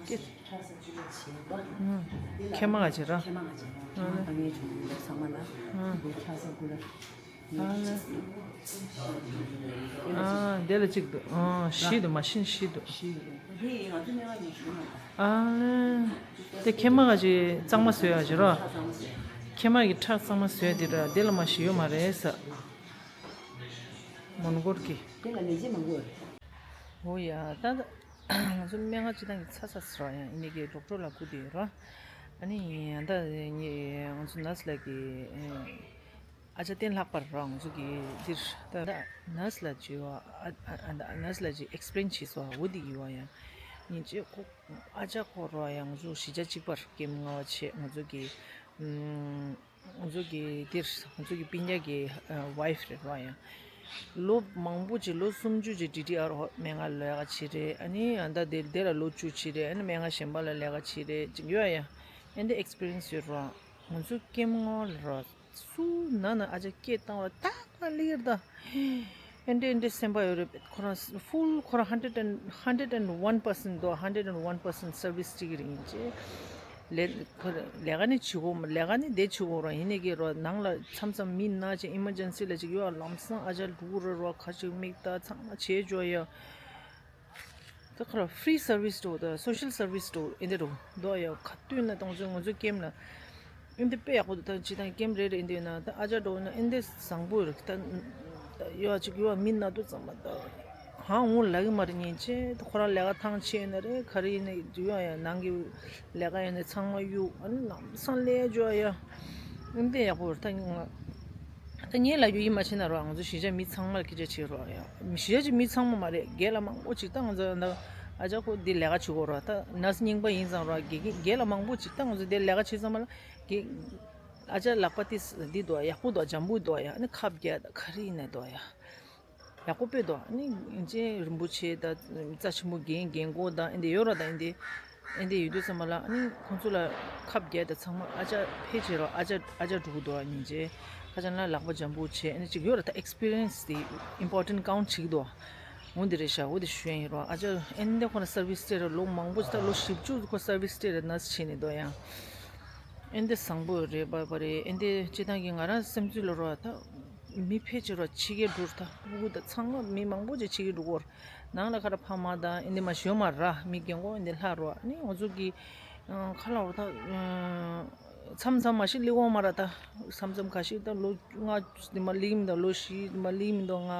ཡ། ཁྱེད་མ་ག་བྱེད་ར། ཨ་ལེ། ཨ་དེ་ལ་གཅིག་འདུག་ཨ་བཞི་འདུག་མ་གཞི་བཞི་འདུག་ཨ་ལེ། དེ་ཁྱེད་མ་ག་བྱེད་གཙང་མ་བཟོས་ཡ་བྱེད་ར། ཁྱེད་མ་གི་ཁྲག་གཙང་མ་བཟོས་དེ་ར། དེ་ལ་མ་བཞི་ཡོད་མ་རེད་ས། མོན་གྷོར་གི། དེ་ལ་ལས་བྱེད་མང་པོ་རེད། འོ་ཡ། ད་ང་ཚོ་སྨན་ཁང་སྤྱི་བཏང་གི་ཚ་ཚ་ཟེར་བ་ཡང་ཡིན་ནི་གི་ཌོག་ཊར་ལ་སྐུ་དེ་ཡོད་ར། ཨ་ནི་ཡིན་ཡང་ད་ང་ཚོ་ནར་སི་ལགས་ཀྱི་ཨ་ཅག་བསྟན་ལྷག་པར་ར། ང་ཚོ་གི་འདིར་ད་ད་ནར་སི་ལགས་ཀྱི་ཨ་ཨ་ཨ་ནར་སི་ལགས་ཀྱི་ཨེག་སི་པི་རི་ཡན་སི་བྱས་སོ་འོ་དེ་ཡོད་བ་ཡང་ཡིན་ཅེ་ཁོ་ཨ་ཅག་ཁོ་ར་ཡང་ང་ཚོ་གཞིས་ཆགས་གཅིག་པར་ཀེམ་ལྔ་བ་བྱས། ང་ཚོ་གི་ཨམ། ང་ཚོ་གི་འདིར་ང་ཚོ་གི་སྤུན་ཀྱག་གི་ཝའི་ཕི་རེད་བ་ཡང་། ལོ་མང་པོ་ཅིག་ལོ་སུམ་ཅུ་ཅིག་ཌི་ཊི་ཨར་སྨན་ཁང་ལས་ཀ་བྱས་རེད། ཨ་ནི་ཨ་ད་དེ་དེ་ལ་ལོ་བཅུ་བྱས་རེད། ཨ་ནི་སྨན་ཁང་གཞན་པ་ལ་ལས་ཀ་བྱས་རེད་ཅིག་ཡོད་ཡ། ཨ་འདི་ཨེག་སི་པི་རི་ཡན་སི་ཡོད་ར། ང་ཚོ་ཀེམ་ལྔ་ལ་ར་སུ་ན་ན་ཨ་ཅག་སྐད་བཏང་བ་ཏག་ཏག་ལིར་ད། ཨེ་འདྲས་ཨེ་འདྲས་སེམས་པ་ཡོད་རེད། ཁོ་རང་ཕུལ་ཁོ་རང་hundred and hundred and one percent དོ། hundred and one percent service བྱེད་ཀྱི་རེད་ཡིན་ཅེ། ལས་ཁོ་ལས་ཀ་ནི་བྱེད་དགོས་མ། ལས་ཀ་ནི་དེ་བྱེད་དགོས་ར། ཡིན་ནའི་གི་རོ་ནང་ལ་མཚམས་མཚམས་མི་ན་ཅེ་ཨི་མར་ཇེན་སི་ལ་ཅིག་ཡོད་ལམ་སང་ཨ་ཅག་འགྲོ་ར་རོ་ཁ་ཅིག་མིག་ལྟ་ཚང་མ་བྱེད་འཇོག་ཡ། ད་ཁོ་རང་ཕི་རི་སར་བིས་འགྲོ་ད་སོ་ཤལ་སར་བིས་འགྲོ་ཨེ་འདྲས་འགྲོ་འདུག་ཡ། ག་དུས་ན་ཏང་ཚོ་ང་ཚོ་ཀེམ་ལ། ཨིན་དེ་དཔེ་ཡག་པོ་འདུག་ད་ཅི་དང་ཀེམ་རེ་རེ་ཨིན་དེ་ན་ད་ཨ་ཅག་འགྲོ་ན་ཨིན་དེ་བཟང་པོ་རེད། ད་ཡོ་ཅིག་ཡོ་མི་ན་དུ་ཙམ་མ་ད་ཧང་འུ་ལ་གི་མ་རེད་ཉན་ཆེ། ད་ཁོ་རང་ལས་ཀ་ཐང་ཆེ་ན་རེད། ག་རེ་ཡིན་ན་ཡོ་ཡ་ནང་གི་ལས་ཀ་ཡིན་ན་ཚང་མ་གཡུག་ཨ་ནི་ལམ་སང་ལས་འཇོ་ཡ། ཨིན་དེ་ཡག་པོ་རེད། ད་ང་ད་ངས་ལ་རྒྱུ་ཡིན་མ་ཤེས་ན་རོགས། ང་ཚོ་གཞིས་ཆགས་མི་ཚང་མར་སྐད་ཆ་བྱེད་རོགས་ཡ། གཞིས་ཆགས་ཀྱི་མི་ཚང་མ་མ་རེད། རྒན་ལགས་མང་པོ་ཅིག་ད་ང་ཚོ་ད་ཨ་ཅག་ཁོ་འདི་ལས་ཀ་བྱེད་དགོས་རོགས། ད་ནར་སི་རྙིང་པ་ཡིན་ཙང་རོགས། རྒན་རྒན་ལགས་མང་པོ་ཅིག་ད་ང་ཚོ་འདི་ལས་ཀ་བྱེད་ཙང་མ་ལ་རྒན་ཨ་ཅག་ལག་པ་ཏི་འདི་འདུག་ཡག་པོ་འདུག་འཇམ་པོ་འདུག་ཡ། ཨ་ནི་ཁབ་རྒྱག་ད་ག་རེ་ཡིན་ན་འདུག་ཡ། ཡག་པོ་དཔེ་འདུག་ཨ་ནི་ཅེ་རིན་པོ་ཆེ་ད་རྩ་ཆེན་པོ་རྒན་རྒན་གོག་ད་ཨེ་འདི་ཡོད་རོགས། ད་ཨེ་འདི་ཨེ་འདི་ཡོད་དུས་ཙམ་པ་ལ་ཨ་ནི་ཁོང་ཚོ་ལ་ཁབ་རྒྱག་ད་ཚང་མ་ཨ་ཅག་ཕལ་ཆེར་རོ་ཨ་ཅག་ཨ་ཅག་འགྲོ་གི་འདུག་ཨ་ནི་ཅེ་ཁ་ཅག་ན་ལག་པ་འཇམ་པོ་བྱས་ཨ་ནི་ཅིག་ཡོད་ར། ད་ཨེག་སི་པི་རི་ཡན་སི་དེ་ཨིམ་པོར་ཊེན་ཊི་ཀའུན་ཊི་བྱེད་ཀྱི་འདུག་འོ་འདི་རེད་ཤག་འོ་འདི་ཞུ་ཡ་ཡིན་རོགས། ཨ་ཅག་ཨེ་འདི་ཁོ་ན་སར་བིས་སྤྲད་ར་ལོ་མང་པོ་ཅིག་ད་ལོ་བཞི་བཅུ་ཁོ་སར་བིས་སྤྲད་ར་ནར་སི་བྱས་ནས་འདུག་ཡང་། ཨེ་འདི་བཟང་པོ་རེད་པ་པ་རེད། ཨེ་འདི་སྤྱི་བཏང་གི་ང་རང་སེམས་ཚུལ་ལ་རོ་ད་མི་ཕལ་ཆེར་རོ་ཕྱི་རྒྱལ་འགྲོ་ད་སྤུ་གུ་ད་ཚང་མ་མི་མང་པོ་ཅིག་ཕྱི་རྒྱལ་འགྲོ་གོ་ར། ནང་ལ་ཁ་ར་ཕ་མ་ད་ཨེ་འདི་མ་ཞོ་མ་ར་མི་རྒན་གོག་ཨེ་འདི་ལྷ་རོ་ཨ་ནི་ང་ཚོ་གི་ཁ་ལ་རོ་ད་མཚམས་མཚམས་མ་ཤི་ལི་འོ་མ་ར་ད་མཚམས་མཚམས་ཁ་ཤི་ད་ལོ་ལྔ་འདི་མ་ལི་མི་ད་ལོ་བཞི་འདི་མ་ལི་མི་ད་ལྔ་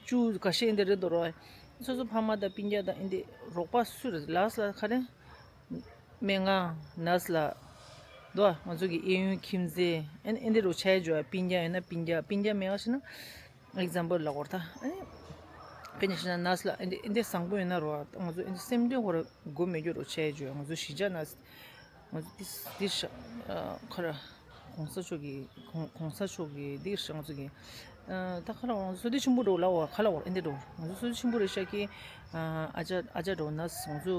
བཅུ་ཁ་ཤི་ཨེ་འདི་རེད་དོ་རོ། སོ་སོ་ཕ་མ་ད་སྤུན་ཀྱག་ད་ཨེ་འདི་རོགས་པ་སུ་རེད་ལགས་ལ་ཁ་རེ། སྨན་ཁང་ནར་སི་ལ་དོ། ང་ཚོ་གི་གཡས་གཡོན་ཁྱིམ་མཚེས་ཨེ་ཨེ་འདི་རུ་ཆ་ཡ་འཇོ་ཡ། སྤུན་ཀྱག་ཡོད་ན་སྤུན་ཀྱག་སྤུན་ཀྱག་མེད་པ་ཞིག་ན་ཨེག་ཛམ་པལ་ལ་གོ་ད་ཨེ་དཔེ་ནི་ཞིག་ན་ནར་སི་ལ་ཨེ་འདི་ཨེ་འདི་བཟང་པོ་ཡོད་ན་རོ། ང་ཚོ་ཨེ་འདི་སེམས་ཁྲལ་གོ་ར་དགོས་མེད་རྒྱུ་རུ་ཆ་ཡ་འཇོ་ཡ། ང་ཚོ་གཞིས་ཆགས་ནར་སི་ང་ཚོ་ཏི་ཏི་ཤ་ཁ་ར་གོང་ས་མཆོག་གི་གོང་གོང་ས་མཆོག་གི་ཏི་ཤ་ང་ཚོ་གི་ད་ཁ་ལ་བ་ང་ཚོ་བསོད་བདེ་ཆེན་པོ་འགྲོ་ལ་བ་ཁ་ལ་བ་ཨེ་འདི་འགྲོ་ང་ཚོ་བསོད་བདེ་ཆེན་པོ་རེད་ཤག་གི་ཨ་ཅག་ཨ་ཅག་འགྲོ་ན་ང་ཚོ་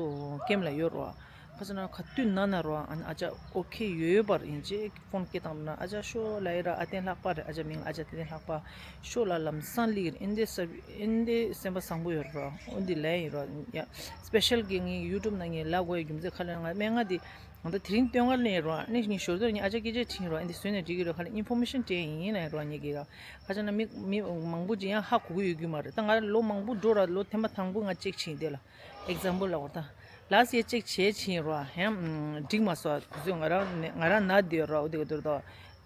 ཀེམ་ལ་ཡོད་རོ། ཁ་ཚ་ན་ཁ་དུས་ན་ན་རོ་ཨ་ཅག་ཨོ་ཁེ་ཡོད་པར་ཡིན་ཅེ་ཕོན་སྐད་བཏང་ན་ཨ་ཅག་ཤོ་ལ་ཡི་ར་ཨ་བསྟན་ལྷག་པ་རེད། ཨ་ཅག་མིང་ཨ་ཅག་བསྟན་ལྷག་པ་ཤོ་ལ་ལམ་སང་ལིག་ཨེ་འདི་ས་ཨེ་འདི་སེམས་པ་བཟང་པོ་ཡོད་རོ། ཨོ་འདི་ལ་ཡིན་རོ་ཡ། སི་པེ་ཤལ་གི་ངའི་ཡུ་ཊུབ་ནང་ངའི་ལ་གོ་ཡ་རྒྱུ་མཚན་ཁ་ལ་ང་སྨན་ང་འདི་ང་ད་དེ་རིང་སྟོན་ཁ་ལེན་རོགས། ཨ་ནི་ངས་ཞོར་དུ་ངས་ཨ་ཅག་སྐད་ཆ་དྲིས་རོགས། ཨ་འདི་བཟོས་ནས་འགྲིག་གི་རོགས། ཁ་ལ་ཨིན་ཕོར་མེ་ཤན་སྤྲད་ཡིན་ན་རོགས། ངས་ཀྱི་ཁ་ཆ་ན་མི་མི་མང་པོ་ཅིག་ཡང་ཧ་གོ་གི་ཡོད་རྒྱུ་མ་རེད། ད་ང་ལོ་མང་པོ་འགྲོ་ར་ལོ་ཐེངས་མ་དང་པོ་ང་ཅེག་བྱས་དེ་ལ་ཨེག་ཛམ་པལ་ལ་འོ་ད་ལ་སི་ཡེ་ཅེག་བྱས་ཕྱིན་རོགས། ཡང་འགྲིག་མ་སོང་། གུ་ཚོད་ང་རང་ང་རང་ན་བསྡད་རོགས། འོ་དེ་ག་དུར་ད་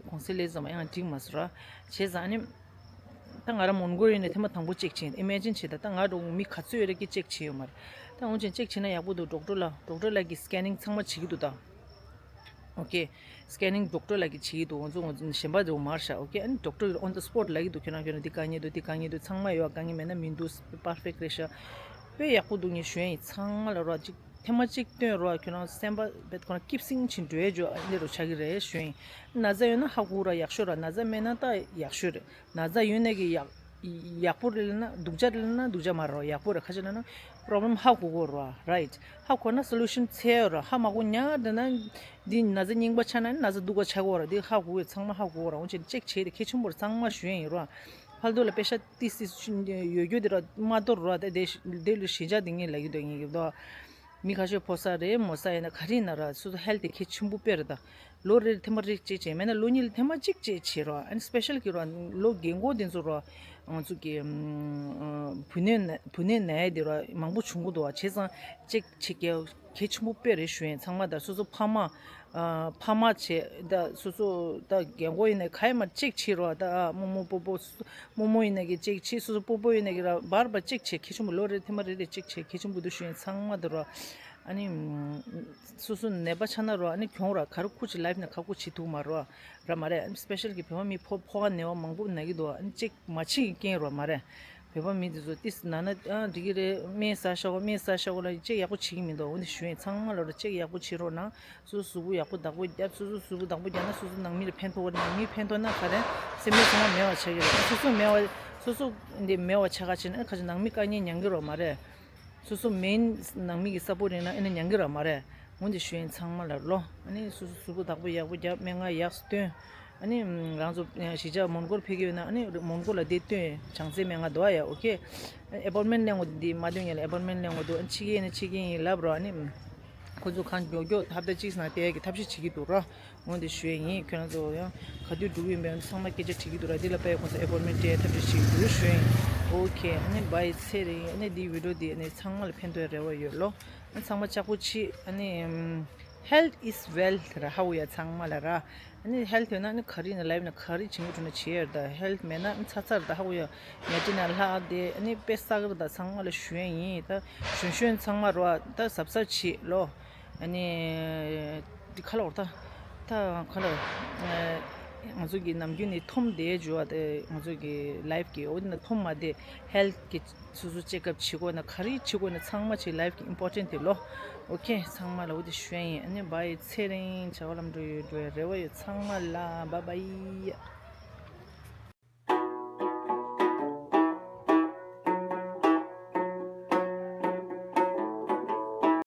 གོང་སེ་ལས་ཙམ་ཡང་འགྲིག་མ་སོང་ར་བྱས་ཙང་ཨ་ནི། ད་ང་རང་མོན་གྷོ་ཡིན་ནས་ཐེངས་མ་དང་པོ་ཅེག་བྱས། ཨི་མེ་ཇིན་བྱས། ད་ད་ང་འགྲོ་མི་ག་ཚོད་ཡོད་རེད་ཀྱི་ཅེག་བྱས་ཡོད་མ་རེད། ད་འོན་ཀྱང་ཅེག་བྱས་ན་ཡག་པོ་འདུག་ཌོག་ཊར་ལ་ཌོག་ཊར་ལགས་ཀྱིས་སི་ཀེ་ནིང་ཚང་མ་བྱེད་ཀྱི་འདུག་ད། ཨོ་ཁེ། སི་ཀེ་ནིང་ཌོག་ཊར་ལགས་ཀྱིས་བྱེད་ཀྱི་འདུག་ང་ཚོ་ང་ཚོ་གཞན་པ་འགྲོ་མ་རེད་ཤག་ཨོ་ཁེ། ཨ་ནི་ཌོག་ཊར་ཨོན་ད་སི་པོ་ཊི་ལབ་ཀྱི་འདུག་ཁྱོད་རང་ཁྱོད་རང་འདི་དཀའ་ངལ་འདུག་འདི་དཀའ་ངལ་འདུག་ཚང་མ་ཡོད། དཀའ་ངལ་མེད་ན་མི་འདུག་པར་ཕེག་རེད་ཤག་དཔེ་ཡག་པོ་འདུག་ངས་ཞུ་ཡ་ཡིན། ཚང་མ་ལ་རོགས་ཅིག་ཐེངས་མ་གཅིག་སྟོན་རོགས། ཁྱོད་རང་སེམས་པ་བེད་ཁོ་ན་ཀིབ་སིང་ཆེན་འགྲོ་ཡ་འཇོ་ཨ་ནི་རོ་ཆགས་ཀྱི་རེད་ཞུ་ཡིན། ན་ཚ་ཡོད་ན་ཧ་གོ་ར་ཡག་ཤོས་ར། ན་ཚ་མེད་ན་ད་ཡག་ཤོས་རེད། ན་ཚ་ཡོད་ན་གི་ཡག་ཡག་པོ་རེད་ལབ་ན་སྡུག་ཅག་རེད་ལབ་ན་སྡུག་ཅག་མ་རེད་ར། ཡག་པོ་རེད། ཁ་ཅིག་ལབ་ན་པོ་རོབ་ལེམ་ཧ་གོ་གོ་ར། རའིཊ། ཧ་གོ་ན་སོ་ལུ་ཤན་འཚོལ་ཡོད་ར། ཧ་མ་གོ་ཉག་འདི་ན་འདི་ན་ཚ་རྙིང་པ་ཆགས་ན་ན་ཚ་སྡུག་པ་ཆགས་གོ་ར། འདི་ཧ་གོ་ཡོད། ཚང་མ་ཧ་གོ་གོ་ར། འོན་ཀྱང་ཅེག་བྱས་ཏེ་གལ་ཆེན་པོ་རེད། ཚང་མ་ཞུ་ཡ་ཡིན་ར། ཕལ་དུ་ལ་པེ་ཤ་ཏི་སི་ཡོད་རྒྱུ་འདི་ར་མ་དོར་ར། དེ་དེ་དེ་ལུ་ཞི་ཆགས་འདི་ངས་ལབ་ཀྱི་འདུག་ངས་ཀྱི་འདུག་མི་ཁ་ཤས་ཕོ་གསར་རེད་མོ་གསར་ཡིན་ན་ག་རེ་ཡིན་ན་ར་སོ་སོ་ཧེལ་ཐི་གལ་ཆེན་པོ་དཔེ་རེད་ད། ལོ་རེར་ཐེངས་མ་རེ་གཅིག་བྱས་མེད་ན་ལོ་གཉིས་ལ་ཐེངས་མ་གཅིག་བྱས་བྱེད་རོགས། ཨ་ནི་སྤེ་ཤལ་གྱི་རོགས་ལོ་རྒན་གོག་དེ་ཚོ་རོགས་ང་ཚོ་གི་ཨམ་བུ་སྣོད་ན་བུ་སྣོད་ནད་དེ་རོགས་མང་པོ་བྱུང་གི་འདུག་བ། བྱས་ཙང་གཅིག་བྱེད་གལ་གལ་ཆེན་པོ་དཔེ་རེད་ཞུ་ཡིན། ཚང་མ་ད་སོ་སོ་ཕ་མ་ཨ་ཕ་མ་བྱས་ད་སོ་སོ་ད་རྒན་གོག་ཡིན་ན་ག་ཡེ་མ་གཅིག་བྱེད་རོགས། ད་ཨ་རྨོ་མོ་སྤོ་སྤོ་རྨོ་མོ་ཡིན་ན་གི་གཅིག་བྱེད། སོ་སོ་སྤོ་སྤོ་ཡིན་ན་གི་ར་བར་བར་གཅིག་བྱེད། གལ་ཆེན་པོ་ལོ་རེ་ཐེངས་མ་རེ་རེ་གཅིག་བྱེད། གལ་ཆེན་པོ་འདུག་ཞུ་ཡིན། ཚང་མ་ད་རོགས་ཨ་ནི་སོ་སོ་ནད་པ་ཆགས་ན་རོགས་ཨ་ནི་གྱོང་ར་ག་རེ་ཁུར་ཅིག་ལའིབ་ནང་ཁག་པོ་བྱེད་ཐུབ་མ་རོགས་ར་མ་རེད། ཨ་ནི་སྤེ་ཤལ་གྱི་བོད་པ་མི་ཕོ་ཕོ་བ་ནད་པ་མང་པོ་ན་གི་འདུག་ཨ་ནི་གཅིག་མ་བྱེད་ཀྱི་རྐྱེན་རོགས་མ་རེད། བོད་པ་མི་དེ་ཚོ་ཏིས་ན་ན་ཨ་འགྲིག་གི་རེད། སྨན་ཟ་ཤོག་སྨན་ཟ་ཤོག་ལ་གཅིག་ཡག་པོ་བྱེད་ཀྱི་མི་འདུག་འོན་ཏེ་ཞུ་ཡིན། ཚང་མ་ལ་རོགས་གཅིག་ཡག་པོ་བྱེད་རོགས་གནང་། སོ་སོ་གཟུགས་པོ་ཡག་པོ་བདག་པོ་རྒྱབ། སོ་སོ་གཟུགས་པོ་བདག་པོ་རྒྱབ་ན་སོ་སོ་ནང་མི་ལ་ཕན་ཐོགས་ཀྱི་རེད། ནང་མི་ཕན་ཐོགས་ན་ག་རེ་སེམས་ནད་ཚང་མ་མེད་པ་ཆགས་ཀྱི་རེད། སོ་སོ་མེད་པ་སོ་སོ་འདི་མེད་པ་ཆགས་ཁ་ཕྱིན་ན་ཁ་ཅིག་ནང་མི་དཀའ་ངལ་མྱང་གི་རོགས་མ་རེད། སོ་སོ་མེད་ནང་མི་གི་ས་པོ་རེད་ན་ཨེ་ན་མྱང་གི་རོགས་མ་རེད། འོན་ཏེ་ཞུ་ཡིན་ཚང་མ་ལ་ལོ། ཨ་ནི་སོ་སོ་གཟུགས་པོ་བདག་པོ་ཡག་པོ་རྒྱབ། སྨན་ཁང་ཡག་སོ་སྟོན། ཨ་ནི་རང་ཚོ་གཞིས་ཆགས་མོན་གྷོར་ཕེབས་ཀྱི་ཡོད་ན་ཨ་ནི་མོན་གྷོ་ལ་བསྡད་སྟོན། བྱང་རྩེ་སྨན་ཁང་འདུག་ཨ་ཡ། ཨོ་ཁེ། ཨེ་པོན་མེན་ཊི་ལེན་དགོས་འདི་མ་འདོན་ཡ་ལ་ཨེ་པོན་མེན་ཊི་ལེན་དགོས་འདུག་ཨ་ནི་ཕྱི་རྒྱལ་ཡིན་ན་ཕྱི་རྒྱལ་ཡིན་ལབ་རོགས། ཨ་ནི་ཁོ་ཚོ་ཁང་མགྱོགས་མགྱོགས་ཧབ་ཏ་གཅིག་ནང་བསྡད་ཡ་གི་ཐབས་ཤེས་བྱེད་ཀྱི་འདུག་རོགས། འོན་ཏེ་ཞུ་ཡ་ཡིན། ཁྱོད་རང་ཚོ་ཡང་ག་དུས་འགྲོ་གི་ཡིན་པའི་ཚང་མ་སྐད་ཆ་དྲིས་ཀྱི་འདུག་ར། འདི་ལ་དཔེ་ཁོང་ཚོ་ཨེ་པོན་མེན་ཊི་སྤྲད་ཐབས་ཤེས་བྱེད་ཀྱི་འདུག་ཞུ་ཡ་ཡིན། ཨོ་ཁེ། ཨ་ནི་བྷའི་ཚེ་རིང་། ཨ་ནི་འདིའི་བི་ཌི་ཡོ་འདི་ཨ་ནི་ཚང་མ་ལ་ཕན་ཐོགས་རེ་བ་ཡོད་ལོ། ཨ་ཚང་མ་ལྕགས་པོ་ཆེ། ཨ་ནི་health is wealth ར་ཧ་གོ་ཡ་ཚང་མ་ལ་ར། ཨ་ནི་ཧེལ་ཐི་ཡོད་ན་ཨ་ནི་ག་རེ་ཡིན་ན་ལའིབ་ན་ག་རེ་བྱེད་དགོས་འདུག་ན་བྱེད་ཡ་ར། ད་ཧེལ་ཐི་མེད་ན་ཨ་ནི་ཚ་ཚ་ར་ད་ཧ་གོ་ཡ། ཉལ་ཁྲི་ན་ལྷག་དེ་ཨ་ནི་དཔེ་བསགས་ར། ད་ཚང་མ་ལ་ཞུ་ཡ་ཡིན། ད་གཞོན་གཞོན་ཚང་མ་རོ་ད་གཟབ་གཟབ་བྱེད་ལོ། ཨ་ནི་འདི་ཁ་ལོ་ད་ད་ཁ་ལོ། ང་ཚོ་གི་ནམ་རྒྱུན་ནི་འཐོམ་བསྡད་འཇུ་བ་དེ་ང་ཚོ་གི་ལའིབ་གི་འོ་དེ་ན་འཐོམ་མ་བསྡད། ཧེལ་ཐི་གི་སོ་སོ་ཅེག་ཨབ་བྱེད་དགོས་ན་ག་རེ་བྱེད་དགོས་ན་ཚང་མ་བྱེད། ལའིབ་གི་ཨིམ་པོར་ཊེན་ཊི་དེ་ལོ། ཨོ་ཁེ། ཚང་མ་ལ་འོ་དེ་ཞུ་ཡ་ཡིན། ཨ་ནི་བྷའི་ཚེ་རིང་བྱ་བ་ལམ་འགྲོ་ཡོད་འགྲོ་ཡ་རེ་བ་ཡོད་ཚང་མ་ལ། བྷའི་བྷའི།